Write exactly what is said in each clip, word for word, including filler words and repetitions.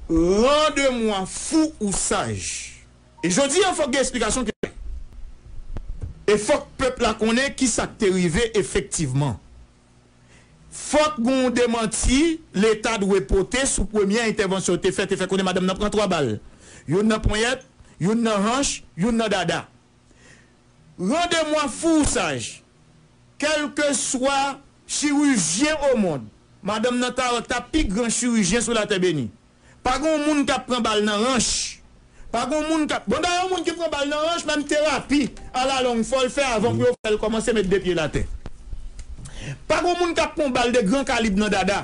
Rande mwa fou ou saj. E jodi a, fòk gen eksplikasyon ki klè. E fòk pèp la konnen ki sa k te rive efektivman. Fòk gen yon demanti Leta dwe pote sou premye entèvansyon yo te fè, te fè konnen madanm nan pran twa bal. Youn nan ponyèt, youn nan hanch, youn nan dada. Rande mwa fou ou saj. Kèlkeswa chirijyen o mond, madanm nan ta, ta pi gran chirijyen sou latè beni. Pa gen yon moun k ap pran bal nan ranch. Pa gen yon moun k ap, bon, dayè, yon moun ki pran bal nan ranch, menm terapi alalong, fò l fè avan pou yo fè l kòmanse met de pye l atè. Pa gen yon moun k ap pran bal de gran kalib nan dada.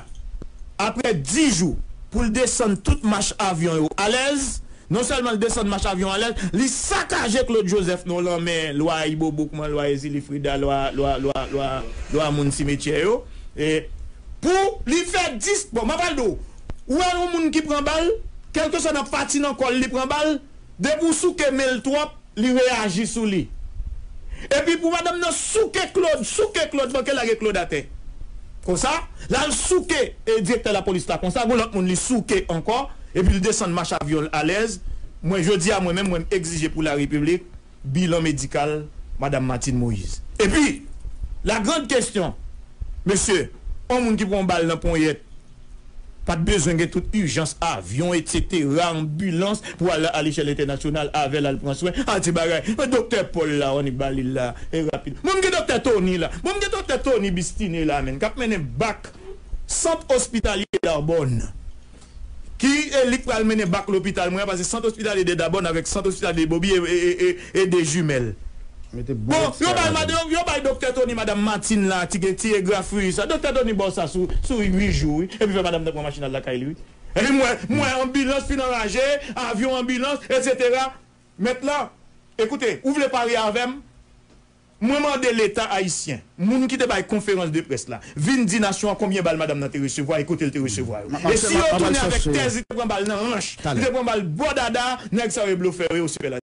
Apre dis jou, pou l desann tout mach avyon yo alèz, non sèlman l desann mach avyon alèz, li sakaje Claude Joseph non lanmè lwa Ibobo, kòman lwa Ezili Frida, lwa, lwa, lwa, lwa, lwa moun simetyè yo. E pou li fè dis, bon, m ap al di w, ou wè yon moun ki pran bal, kèlkeswa nan pati nan kò l li pran bal, depi w souke men l twòp, li reyaji sou li. Epi pou madanm nan souke Claude, souke Claude, manke lage Claude atè. Konsa, l al souke e direktè lapolis la konsa, gon lòt moun li souke ankò, epi l desann mach avyon l alèz. Mwen, jodi a, mwen menm, mwen m egzije pou larepiblik bilan medikal madanm Martine Moïse. Epi, la grande question, mesye, yon moun ki pran yon bal nan ponyèt, pa t bezwen gen tout ijans, avyon, etsetera, anbilans pou al a lechèl entènasyonal avè l al pran swen, al ti bagay. Men doktè Paul la, annik ba li l la, e rapid. Mwen m gen doktè Tony la. Mwen m gen doktè Tony Bistine la, menm, k ap mennen bak Sant Ospitalye Dabòn. Ki e li k pral mennen bak lopital mwen an, paske Sant Ospitalye de Dabòn avèk Sant Ospitalye de Bobi e, e, e, e, e de jimèl. Bon, yo bay, mad- yo, yo bay doktè Tony madanm Martine la, ti, ti egrafri sa. Doktè Tony ba w sa sou, sou uit jou, wi. Epi fè madanm nan pran machin al lakay li, wi. Epi mwen, mwen anbilans fin anraje, avyon anbilans, etsetera. Mèt la, ekoute, ou vle parye avè m? Mwen mande Leta ayisyen, moun ki te bay konferans de près la, vin di nasyon an konbyen bal madanm nan te resevwa e kote l te resevwa yo. E si yo tounen avèk tèz li te pran bal nan ranch, li te pran bal bò dada, nèg sa yo e blofè yo, yo sipèlatif.